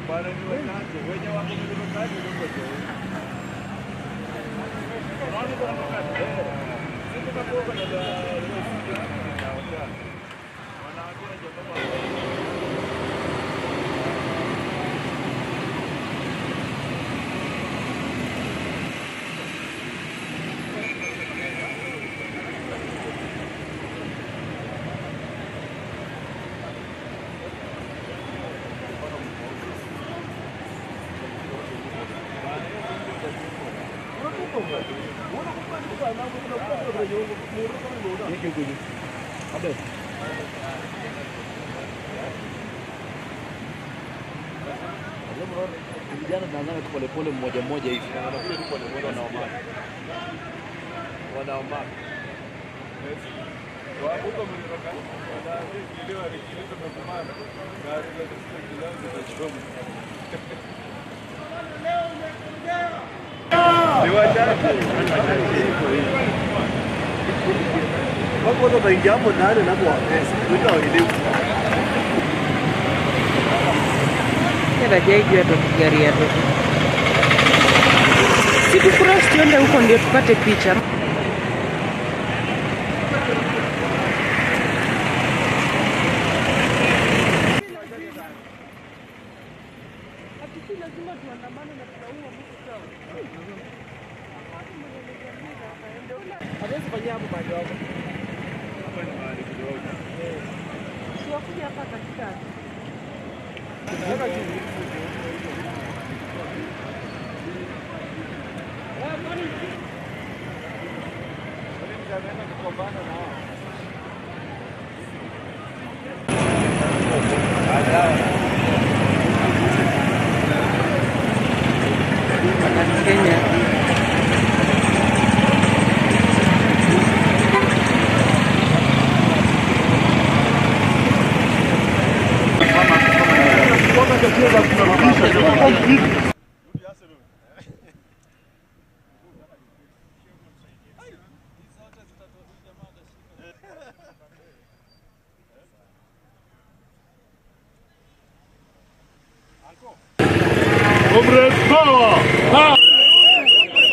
Bwana, ni wachache wenye wako mlimani huko juu. Unaona kuna mkate. Sisi tunakuwa na wanaambia jamaa. Vijana tunaanza tu polepole mmoja mmoja hivi. Wanakuja tu polepole, wanaomba. Wanaomba. Huko mlitoka wanaambia walikumana. Gari la zitachoma. Ni wachache. Wako watu wataingia hapo ndani na hapo wapesa. Ndio waelewe. Hata gari ya toto. Si tucross tuende huko ndio tupate picha. Hawezi fanyia hapo mahali wako. Hapa ni mahali kidogo. Si wakuja hapa katikati. Kupambana na hao. Kenya. Comrade power! Power!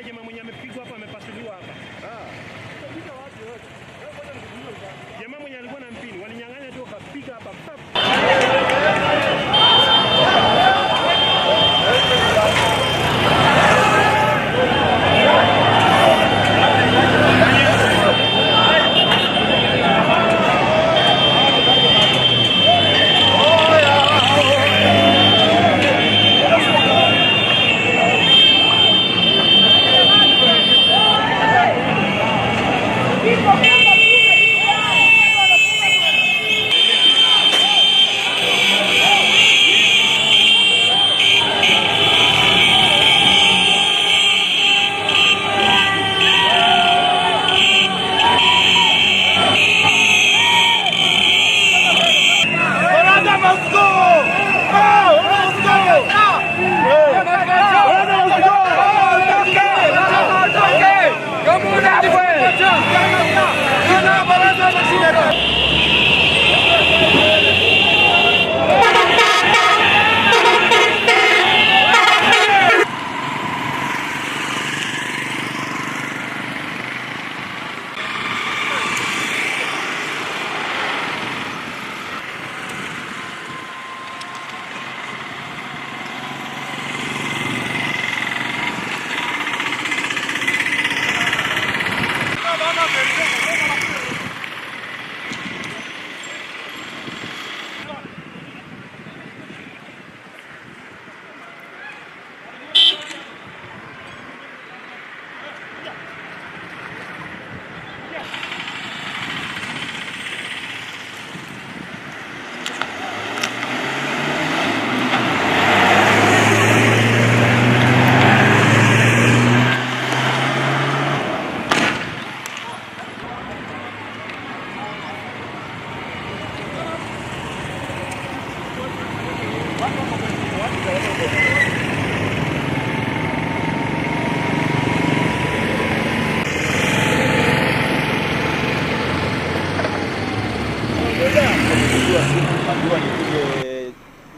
Jamaa mwenye amepigwa hapa amepasuliwa hapa. Jamaa mwenye alikuwa na mpini walinyang'anya tu wakapiga hapa pap.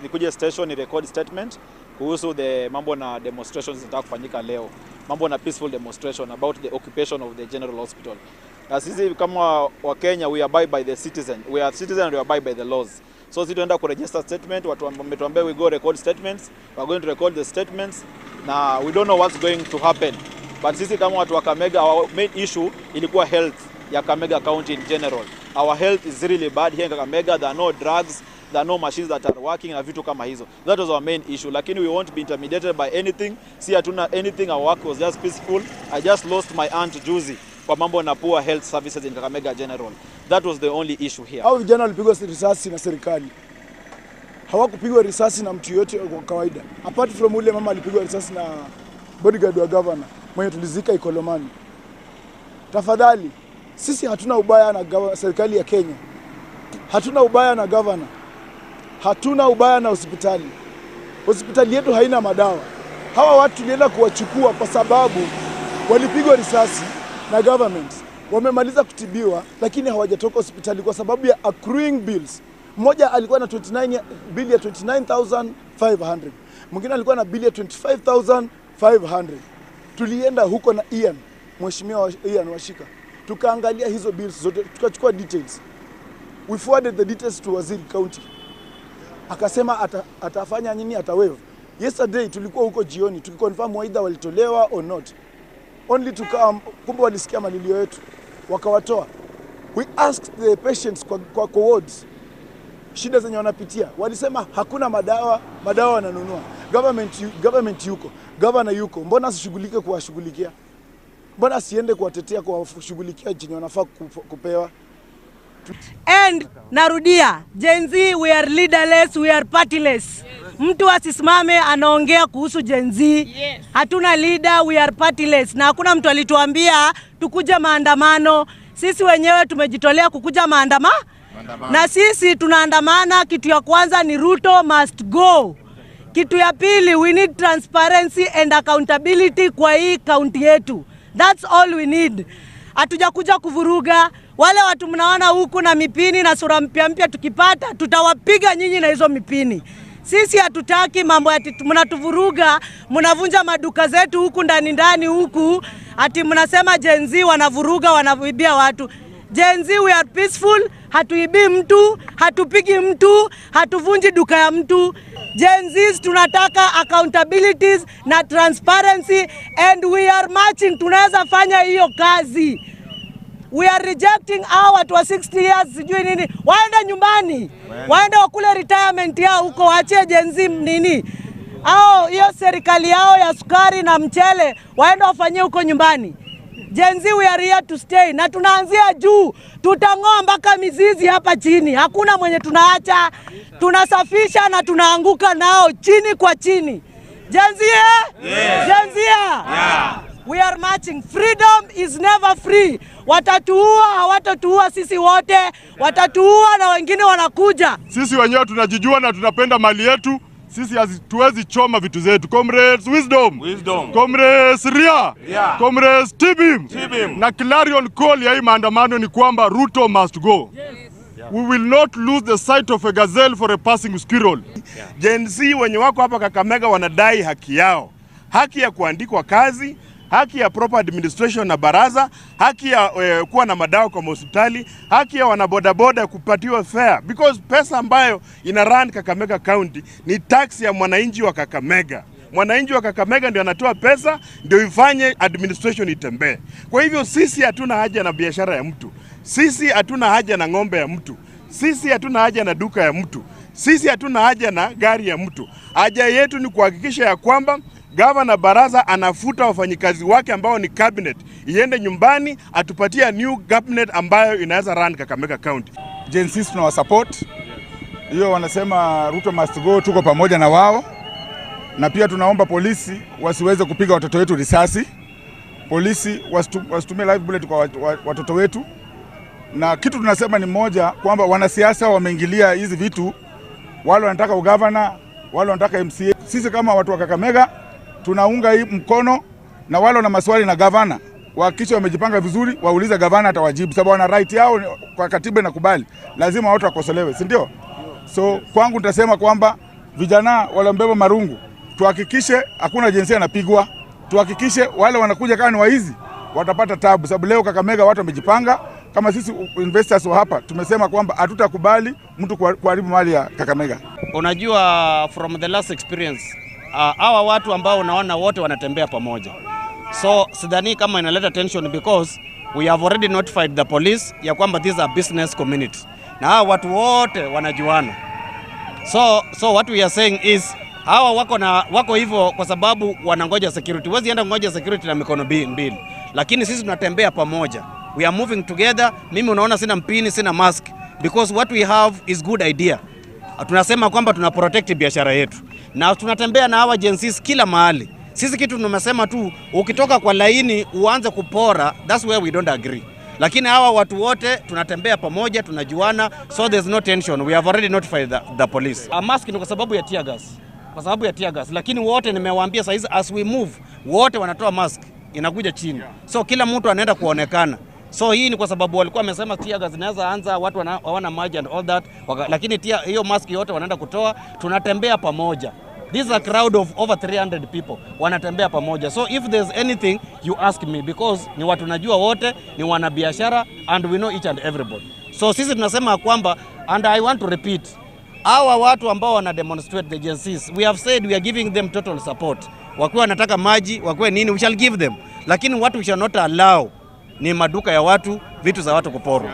Nikuje station ni record statement kuhusu the mambo na demonstrations zinataka kufanyika leo, mambo na peaceful demonstration about the occupation of the General Hospital. Na sisi kama wa Kenya, we abide by the citizen, we are citizen and we abide by the laws. So sisi tunaenda ku register statement, watu wametuambia we go record statements, we are going to record the statements na we don't know what's going to happen, but sisi kama watu wa Kakamega, our main issue ilikuwa health ya Kakamega County in general. Our health is really bad here in Kakamega. There are no drugs, there are no machines that are working na vitu kama hizo. That was our main issue. Lakini we won't be intimidated by anything. Si hatuna anything, our work was just peaceful. I just lost my aunt juzi kwa mambo na poor health services in Kakamega General. That was the only issue here. Hao vijana walipigwa risasi na serikali. Hawakupigwa risasi na mtu yote kwa kawaida. Apart from ule mama alipigwa risasi na bodyguard wa governor mwenye tulizika Ikolomani. Tafadhali, sisi hatuna ubaya na serikali ya Kenya. Hatuna ubaya na governor. Hatuna ubaya na hospitali. Hospitali yetu haina madawa. Hawa watu tulienda kuwachukua kwa sababu walipigwa risasi na government. Wamemaliza kutibiwa lakini hawajatoka hospitali kwa sababu ya accruing bills. Mmoja alikuwa na 29 bill ya 29,500. Mwingine alikuwa na bill ya 25,500. Tulienda huko na Ian, Mheshimiwa Ian Washika. Tukaangalia hizo bills zote, tukachukua details. We forwarded the details to Waziri County. Akasema atafanya nini, atawaive. Yesterday tulikuwa huko jioni tukiconfirm whether walitolewa or not. Only to come, kumbe walisikia malilio yetu wakawatoa. We asked the patients kwa wards shida zenye wanapitia. Walisema hakuna madawa, madawa wananunua. Government yuko, governor yuko. Mbona asishughulike kuwashughulikia? Mbona asiende kuwatetea kuwashughulikia chenye wanafaa kupewa? And narudia, Gen Z, we are leaderless, we are partyless. Mtu asisimame anaongea kuhusu Gen Z. Hatuna leader, we are partyless. Na hakuna mtu alituambia tukuje maandamano. Sisi wenyewe tumejitolea kukuja maandamano. Na sisi tunaandamana, kitu ya kwanza ni Ruto must go. Kitu ya pili, we need transparency and accountability kwa hii county yetu. That's all we need. Hatujakuja kuvuruga. Wale watu mnaona huku na mipini na sura mpya mpya, tukipata tutawapiga nyinyi na hizo mipini. Sisi hatutaki mambo ati mnatuvuruga, mnavunja maduka zetu huku ndani ndani huku, ati mnasema Gen Z wanavuruga, wanaibia watu. Gen Z, we are peaceful, hatuibii mtu, hatupigi mtu, hatuvunji duka ya mtu. Gen Z tunataka accountabilities na transparency and we are marching, tunaweza fanya hiyo kazi. We are rejecting hao watu wa 60 years sijui nini, waende nyumbani, waende wakule retirement yao huko, waachie Gen Z nini au hiyo serikali yao ya sukari na mchele, waende wafanyie huko nyumbani. Gen Z, we are here to stay, na tunaanzia juu, tutang'oa mpaka mizizi hapa chini, hakuna mwenye tunaacha, tunasafisha na tunaanguka nao chini kwa chini. Gen Z, eh? Yes. Gen Z, yeah. We are marching. Freedom is never free. Watatuua, hawatatuua sisi wote, watatuua na wengine wanakuja. Sisi wenyewe tunajijua na tunapenda mali yetu. Sisi hatuwezi choma vitu zetu. Comrades Wisdom. Wisdom. Comrades Ria. Ria. Comrades Tibim. Tibim. Na clarion call ya hii maandamano ni kwamba Ruto must go. We will not lose the sight of a gazelle for a passing squirrel. Gen Z wenye wako hapa Kakamega wanadai haki yao, haki ya kuandikwa kazi, haki ya proper administration na baraza, haki ya kuwa na madawa kwa hospitali, haki ya wanabodaboda kupatiwa fare, because pesa ambayo ina run Kakamega County ni tax ya mwananchi wa Kakamega. Mwananchi wa Kakamega ndio anatoa pesa ndio ifanye administration itembee. Kwa hivyo sisi hatuna haja na biashara ya mtu, sisi hatuna haja na ng'ombe ya mtu, sisi hatuna haja na duka ya mtu, sisi hatuna haja na gari ya mtu. Haja yetu ni kuhakikisha ya kwamba Gavana Baraza anafuta wafanyikazi wake ambao ni cabinet, iende nyumbani, atupatie new cabinet ambayo inaweza run Kakamega County. Gen Z tunawasupport hiyo, wanasema Ruto must go, tuko pamoja na wao, na pia tunaomba polisi wasiweze kupiga watoto wetu risasi, polisi wasitumie live bullet kwa watoto wetu, na kitu tunasema ni moja kwamba wanasiasa wameingilia hizi vitu, wale wanataka ugavana, wale wanataka MCA. Sisi kama watu wa Kakamega tunaunga hii mkono, na wale wana maswali na gavana wahakikishe wamejipanga vizuri, waulize gavana, atawajibu, sababu wana right yao kwa katiba inakubali, lazima watu wakosolewe, si ndio? So kwangu nitasema kwamba vijana waliobeba marungu, tuhakikishe hakuna Gen Z anapigwa, tuhakikishe wale wanakuja kama ni waizi watapata tabu, sababu leo Kakamega watu wamejipanga. Kama sisi investors wa hapa tumesema kwamba hatutakubali mtu kuharibu mali ya Kakamega. Unajua, from the last experience, hawa watu ambao unaona wote wanatembea pamoja, so sidhani kama inaleta tension because we have already notified the police ya kwamba these are business community na hawa watu wote wanajuana. So what we are saying is hawa wako hivyo kwa sababu wanangoja security. Huwezi enda kungoja security na mikono mbili, lakini sisi tunatembea pamoja, we are moving together. Mimi unaona sina mpini, sina mask because what we have is good idea. Tunasema kwamba tuna protect biashara yetu na tunatembea na hawa Gen Zs kila mahali. Sisi kitu tumesema tu, ukitoka kwa laini uanze kupora, that's where we don't agree. Lakini hawa watu wote tunatembea pamoja, tunajuana, so there's no tension. We have already notified the police. A mask ni kwa sababu ya tear gas, kwa sababu ya tear gas, lakini wote nimewaambia saizi as we move, wote wanatoa mask inakuja chini, so kila mtu anaenda kuonekana. So hii ni kwa sababu walikuwa wamesema tear gas inaweza anza, watu hawana maji and all that, lakini hiyo mask yote wanaenda kutoa. Tunatembea pamoja. This is a crowd of over 300 people wanatembea pamoja. So if there's anything, you ask me because ni watu najua wote ni wanabiashara and we know each and everybody. So sisi tunasema kwamba, and I want to repeat, hawa watu ambao wana demonstrate, the Gen Zs, we have said we are giving them total support. Wakiwa wanataka maji, wakiwa nini, we shall give them. Lakini what we shall not allow ni maduka ya watu, vitu za watu kuporwa.